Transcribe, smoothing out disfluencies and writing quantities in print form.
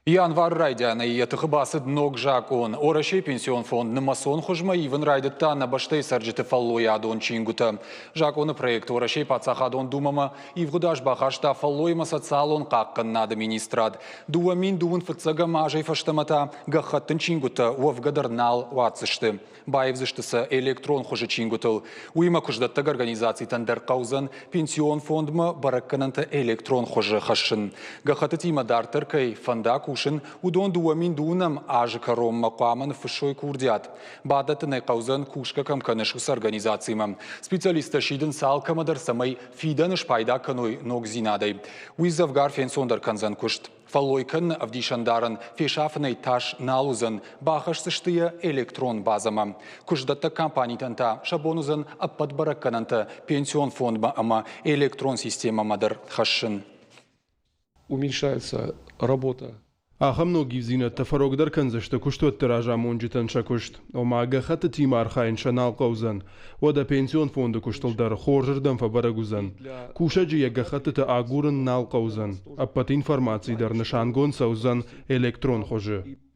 Январы райдианӕй йӕ тыхы бацыд ног закъон. Уӕрӕсейы пенсион фонд нымӕцон хуызмӕ ивын райдыдта нӕ бӕстӕйы цӕрджыты фӕллойадон чингуытӕ. Закъоны проект Уӕрӕсейы паддзахадон думӕмӕ ивгъуыд аз бахаста фӕллоймӕ социалон хъахъхъӕнынады министрад. 2000 фыццӕгӕм азӕй фӕстӕмӕ та гӕххӕттын чингуытӕ уӕвгӕ дӕр нал уадздзысты. Баивдзысты сӕ электрон хуызы чингуытыл. Уыимӕ куыстдӕттӕг организацитӕн дӕр хъӕудзӕн пенсион фондмӕ бӕрӕггӕнӕнтӕ электрон хуызы хӕссын. Гӕххӕттытимӕ дарддӕр кӕй фӕнда кусын, уыдон 2009 азы кӕронмӕ хъуамӕ ныффыссой курдиат. Бадӕттын ӕй хъӕудзӕн, кусгӕ кӕм кӕныс, уыцы организацимӕ. Специалисттӕ сидынц алкӕмӕ дӕр, цӕмӕй фидӕны спайда кӕной ногдзинадӕй. Уый дзӕвгар фенцондӕр кӕндзӕн куыст. Фӕллой кӕныны ӕвдисӕндарӕн фесафынӕй тас нал уыдзӕн, бахӕсдзысты йӕ электрон базӕмӕ. Куыстдӕттӕг компанитӕн та сӕ бон уыдзӕн ӕппӕт бӕрӕггӕнӕнтӕ пенсион фондмӕ ӕмӕ электрон системӕмӕ дӕр хӕссын. Уменьшается работа. Ахӕм ног ивдзинӕдтӕ фӕрогдӕр кӕндзысты куыстуӕтты разамонджытӕн сӕ куыст. Ома, гӕххӕттытимӕ архайын сӕ нал хъӕудзӕн. Уӕдӕ пенсион фонды куыстыл дӕр хорзырдӕм фӕбӕрӕг уыдзӕн. Кусӕджы йӕ гӕххӕттытӕ агурын нал хъӕудзӕн. Ӕппӕт информаци дӕр нысангонд цӕудзӕн электрон хуызы.